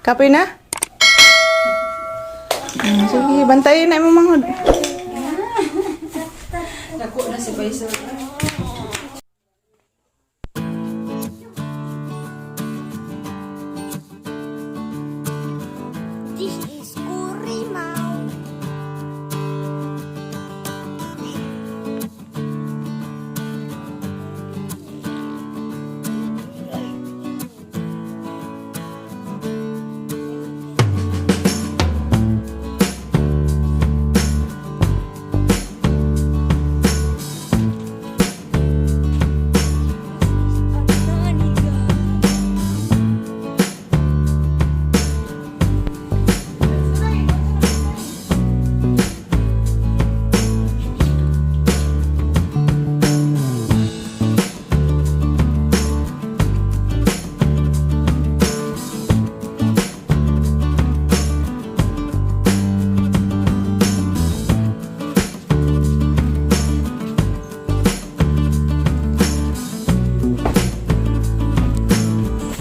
Kapoy na? Sige, bantayin na imong manghod. Dako na si Baysor. This is Kurimaw.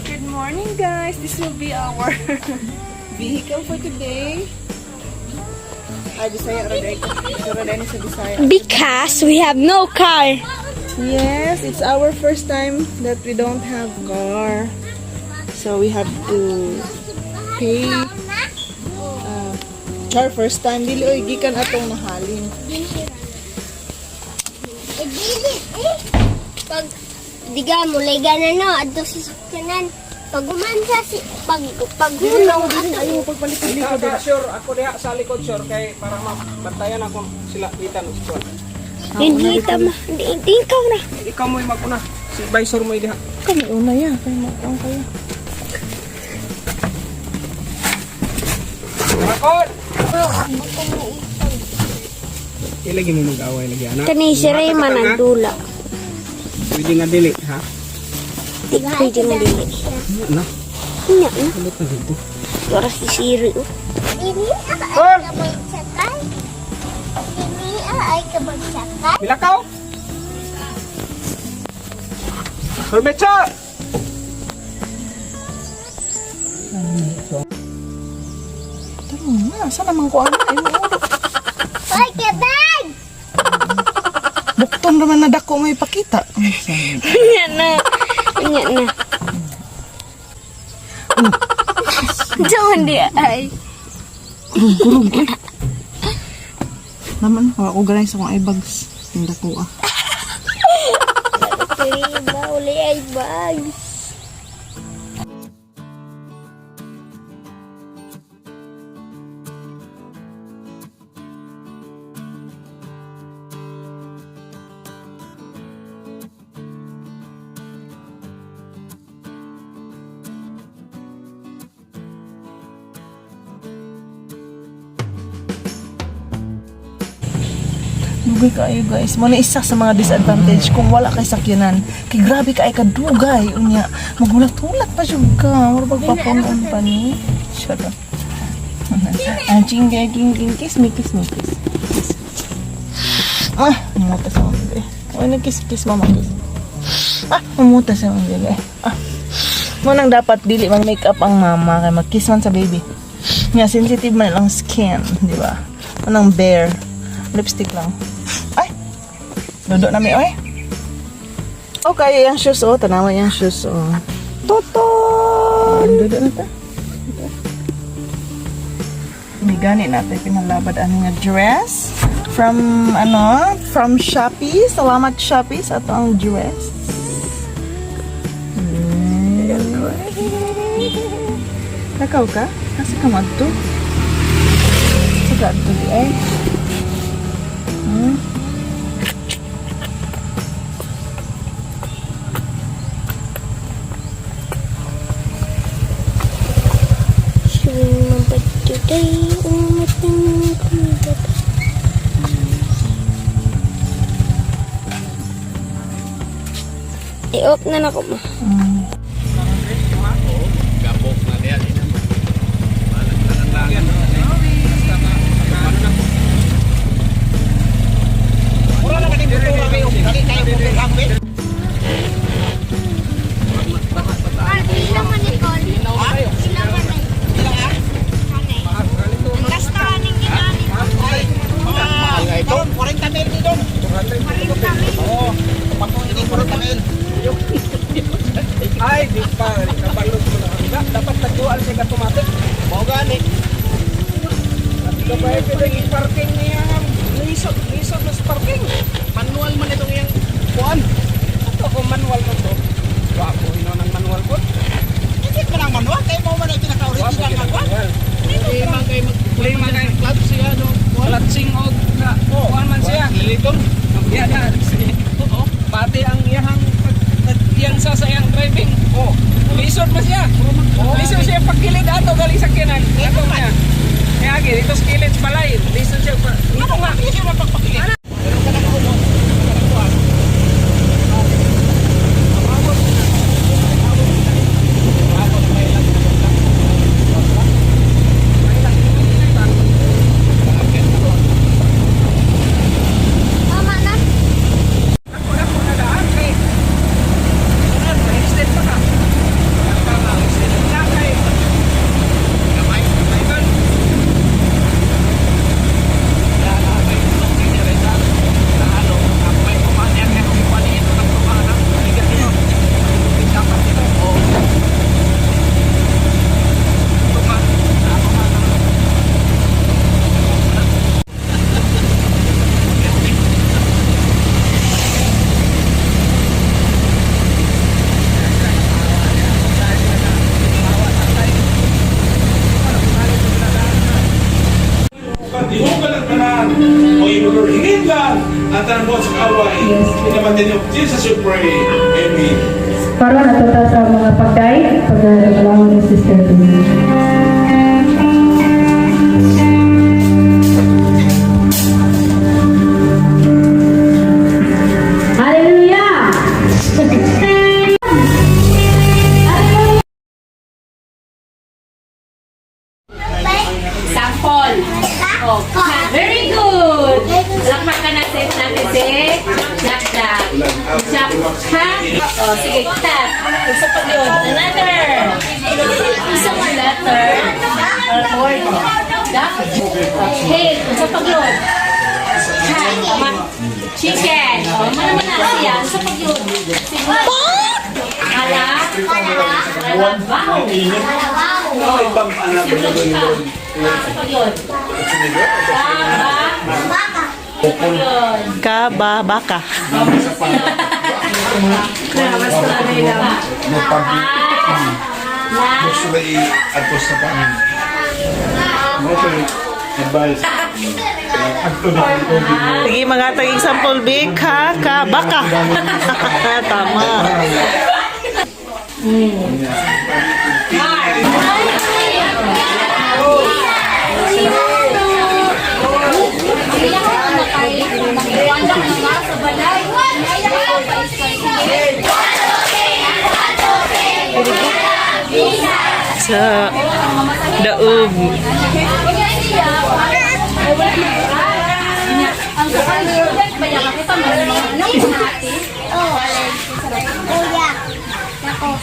Good morning, guys. This will be our vehicle for today. Ay, Bisaya, Roday. Roday ni sa Bisaya. Because we have no car. Yes, it's our first time that we don't have car. So we have to pay car first time. Dili oy gikan atong nahalin. Eh, dili eh. Pag diga mo lay gana no adto sa sakyanan. Pag umansa si pag paghunong ato. Ayaw mo pagpalikod-likod. Ikaw, sure, ako diha sa likod, sure, kay para mabantayan ako sila itan. Hindi ta ma. Hindi hindi ikaw na. Ikaw mo'y maguna. Si Visor mo'y diha. Kami una ya, kay mo ang kayo. Rakon! Ilagi mo mag-away lagi anak. Kani si Ray man ang dula. Pwede nga dili, ha? Di pwede nga dili. Ano? Nya na. Kulot na dito. Ora si Siri oh. Dili ay kabagsakay. Dili ay kabagsakay. Bilakaw! Hermetsa! Tara na, saan naman ko ano? Ay, mo Oy, kabag! Bukton naman na dako may pakita. Nya na. Nya na. Diyan di ay. Kurog eh. Naman, ako ganay sa akong eye bags. Tinda ko ah. Ba, uli ay bags. Dugay kaayo guys. Mo na isa sa mga disadvantage kung wala kay sakyanan. Kay grabe ka ay kadugay unya. Magulat-hulat pa jud ka. Mura pagpapunon pa ni. Charot. Ang chingay king king kiss me kiss me kiss. Kiss. Ah, umuta sa mga bebe. Uy, nag-kiss kiss mama kiss. Ah, umuta sa mga bebe. Ah. Mo nang dapat dili mag makeup ang mama kay mag-kiss man sa baby. Nga sensitive man lang skin, di ba? Anong bare lipstick lang. Ay. Dodo na mi oy. Okay, yung shoes oh, tanawa yung shoes oh. Toton. Dodo na ta. May gani natin pinalabad ano nga dress from ano, from Shopee. Salamat Shopee sa atong dress. Kakaw ka? Kasi ka magto? Sa ka di ay? Swing but today, I-off na na ko ma. Gabok na diha. Sila man ni Cole. Sila man ni. Ay, di pa kabalo ko na. Dapat tagdual sa automatic. Mao gani. Ito pa pwede i-parking niya. Lisod, lisod na sa parking. Manual man itong iyang kuan. Ito kung manual mo to. Wa ko ino ng manual ko. Hindi man ang manual kay mao man ang pinaka-original nga kuan. Hindi man kay mag-play man kay clutch siya no. Clutching og na kuan man siya. Liliton. Iya na. Oo. Pati ang iyahang iyang sa sa iyang driving. Oh. Lisod man siya. Lisod siya pagkilid ato galing sa kinan. Ato niya. Kaya agi dito sa kilid sa balay. Lisod siya. Ito nga. Hindi siya mapagpakilid. Pero kanang kuno, kanang kuan. Tama na. Ako na po na daan kay. Sunod, extend pa ka. Extend na kay. Gamay, gamay man. Dihugan ang tanan, o imong hininggan ang tanan mo sa away. In the mighty name of Jesus we pray. Amen. Karon ato ta sa mga pagday, pagdalawan ni Sister Louie. Hallelujah! Sample. Oh, very good. Lakmak ka na set natin si Jack Jack. Jack, ha? Oh, sige, tap. Isa pa yun. Another. Isa pa letter. Or word. Duck. Okay, isa pa yun. Ha, tama. Chicken. Oh, mana man na siya. Isa pa yun. Sige. Ala. Ala. Wow. Isa pa yun. Baba. Yun. Ka ba baka. Sige, mga tag example B, ka, ka, baka. Tama. Sa daog. Kuya. Nako.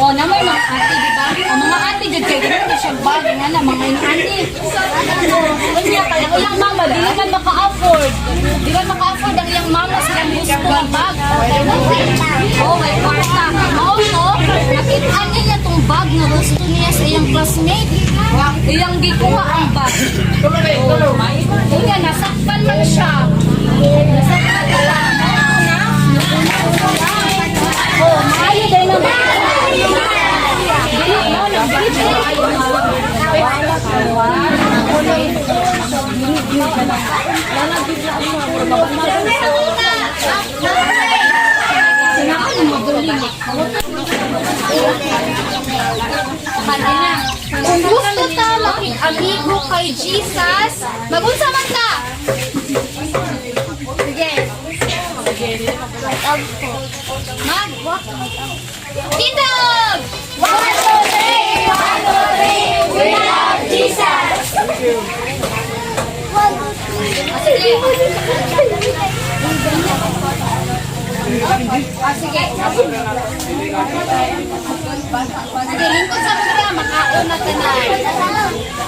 Oh, na may mga ate, di ba? Ang mga ate jud kay ganun na siya bag nga na mga ate. Unya kay ang iyang mama dili man maka-afford. Di man maka-afford ang iyang mama sa iyang gusto nga bag. Oh, may kwarta. Mao to, nakit-an niya tong bag nga gusto niya sa iyang classmate. Iyang gikuha ang bag. Oh, unya nasakpan man siya. Nasakpan siya. Mao na. Oh, maayo dahil na. Dili mo nang dili. Kung gusto ta makig-amigo kay Jesus, magunsa man ta. Sige. Mag Tindog! 1, 2, 3! 1, 2, 3! We love Jesus! Sige. Ah, sige. Sige, lingkod sa mga makaon na tanan.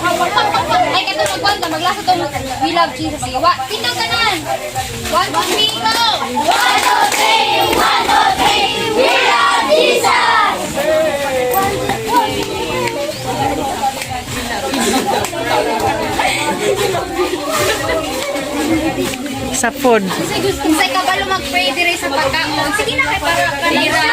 Ay, kato magkuhan ka, maglasa tong We Love Jesus. Sige, wa, tindog tanan. 1, 2, 3, go! 1, 2, 3! 1, 2, 3! We love Jesus! Sa food. Unsay kabalo mag-pray dire sa pagkaon. Sige na kay para kanira.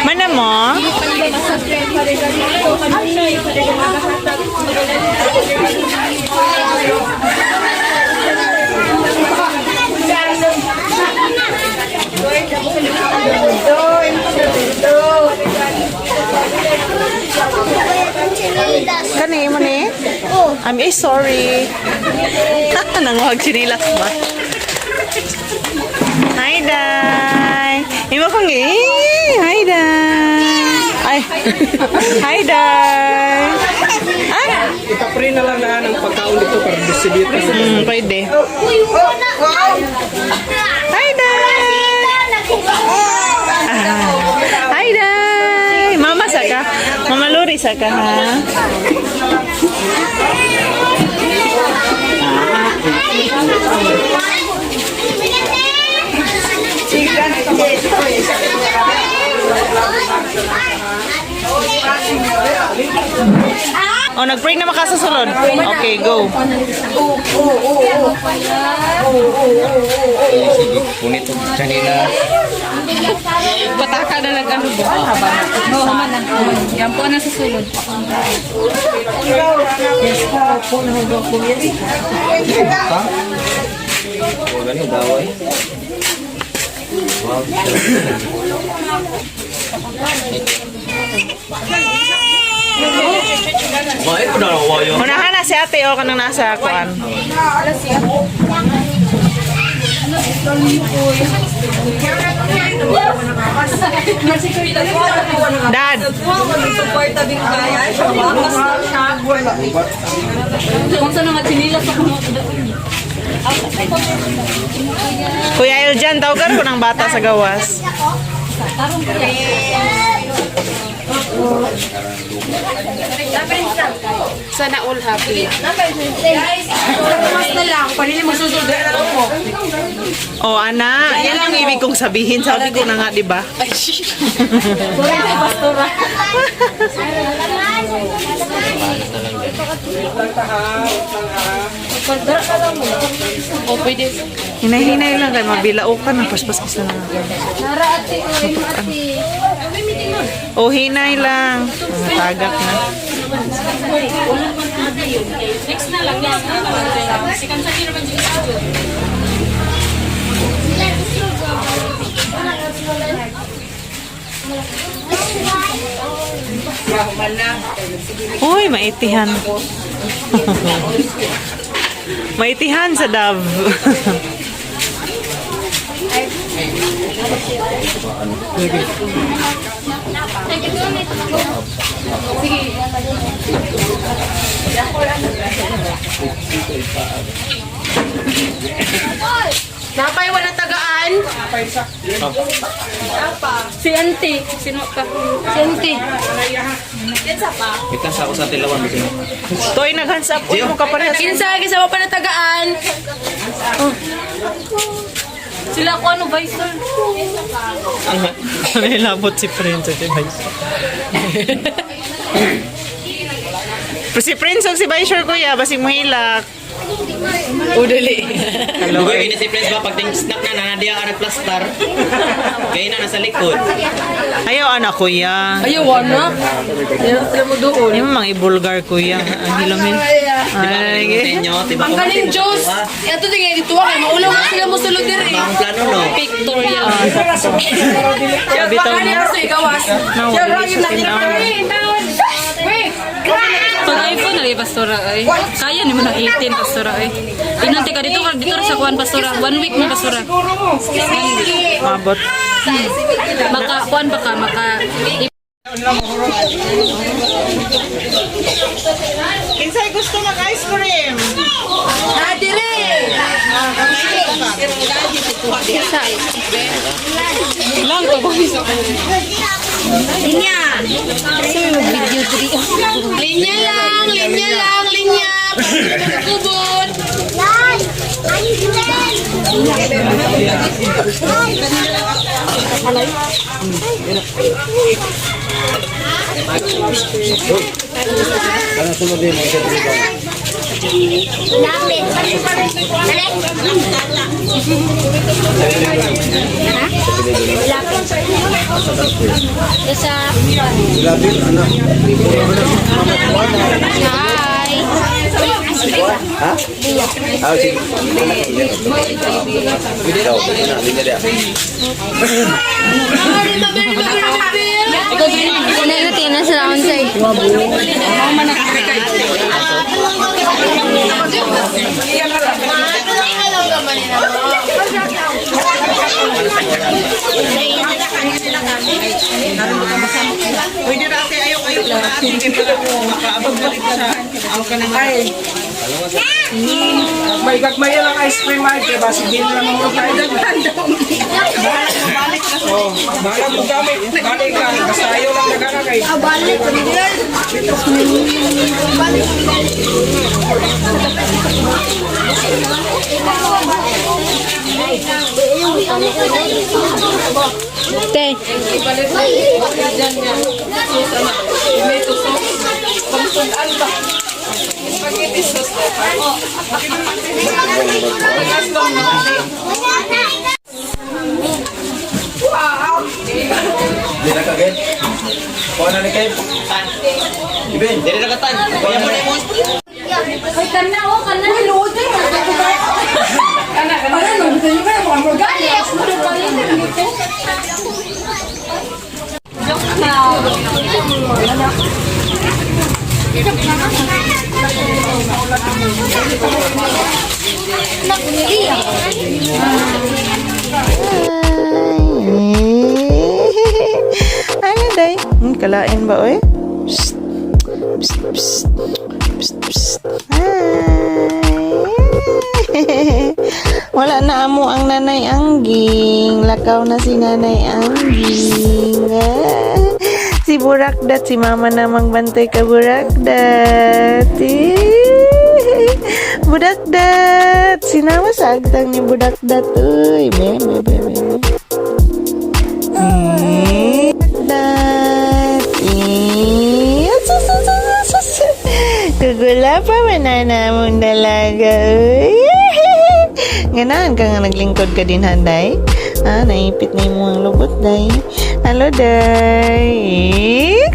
Mana mo? Kani mo ni? I'm eh, sorry. Nanguhag chinilas ba? Hi, Day! Imo kong eh! Hi, Day! Ay! Hi, Day! Ay! Ipapre na lang na ng pagkaon dito para distribute. Pwede. Hi, Day! Ah. Hi, Day! Mama sa ka? Mama Lori sa ka, ha? Oh, nag-pray na makasasulod. Okay, go. Punit og kanila. Pataka na lang ano ba? Oo, man na. Yan po na sa sulod. Wala ni daway. Wow. Ay, na wayo. Unahan na si ate, o, kanang nasa kuan. Dad, Kung saan nga chinilas ako mo. Kuya Eljan, tawagan ko ng bata sa gawas. Sana all happy. Oh, ana, yan ang ibig kong sabihin. Sabi ko na nga, di ba? O pwede. Hinay-hinay lang kay mabilao ka na paspas ka na. Nara ate, oy ate. Oh, hinay lang. Mga tagak na. Next na lang. Next na lang. Sikan sa naman dyan. Uy, maitihan. Maitihan sa Dove. Napay, wala tagaan. Si auntie. Sino ka? Si auntie. Kita sa ako sa tilawan bisin. Toy, nag-hands up. Uy, mo ka parehas. Kinsa, kinsa mo pa natagaan? Oh. Sila ko ano, visor? Nilabot si Prince at si Vice. Si Prince og si Vice kuya, basig mohilak. Udali. Lugoy ini si Prince ba pag ting snack na na diya ka nagplastar. Kaya na nasa likod. Ayaw ana kuya. Ayaw, wala. Ayaw, sila mo doon. Ay mo mga ibulgar kuya. Ang hilamin. Ay, Inyo, diba? Ang kaning Diyos. Ito tingin dito kay maulaw na sila mo sulod diri. Ang plano no. Pictorial. Bitaw Ano mo. sa ikawas? No, dili siya tinaw. Pag iPhone na pastora ay. Kaya ni mo ng 18 pastora ay. Inunti ka dito dito sa kuan pastora. One week na pastora. Mabot. Maka kuan ba ka maka Kinsay gusto mag ice cream? lang to boys. Linya. Linya lang, linya lang, linya. Kubot. Lapit. Dali. Ha? Lapit. Isa. Hi. Tingnan na sila on side. Pwede na ate, ayaw kayo na ate. Hindi pa ako makaabot na dito sa ako ka na ay. May gagmay lang ice cream ay kaya basi din lang ang tayo daghan. Oh, bahala mo gamit. Balik lang basta ayaw lang nagana kay. Te. Di na kagay. Kuha na ni Kev. Ibin. Dili na katan. Kuha mo na mo. Hoy, kana oh, kana. Uy, luod kayo. Kana, kana. Ano, gusto niyo ba mga morgan? Joke na. Ano, day? Kalain ba, oy? Psst. Psst, psst. Psst, psst. Hi. Wala na amo ang Nanay Angging. Lakaw na si Nanay Angging. Ah. Si Burakdat, si Mama namang bantay ka Burakdat. Eh. Budakdat! Sinama sa agtang ni Budakdat. Uy, me, me, me, me, me. Eh, dat. Eh, sus, sus, sus, sus, sus. Kagula pa manana mong dalaga. Uy. Ganahan ka nga naglingkod ka din, handay. Ah, naipit na yung mga lubot, day. Hello, day. Eh,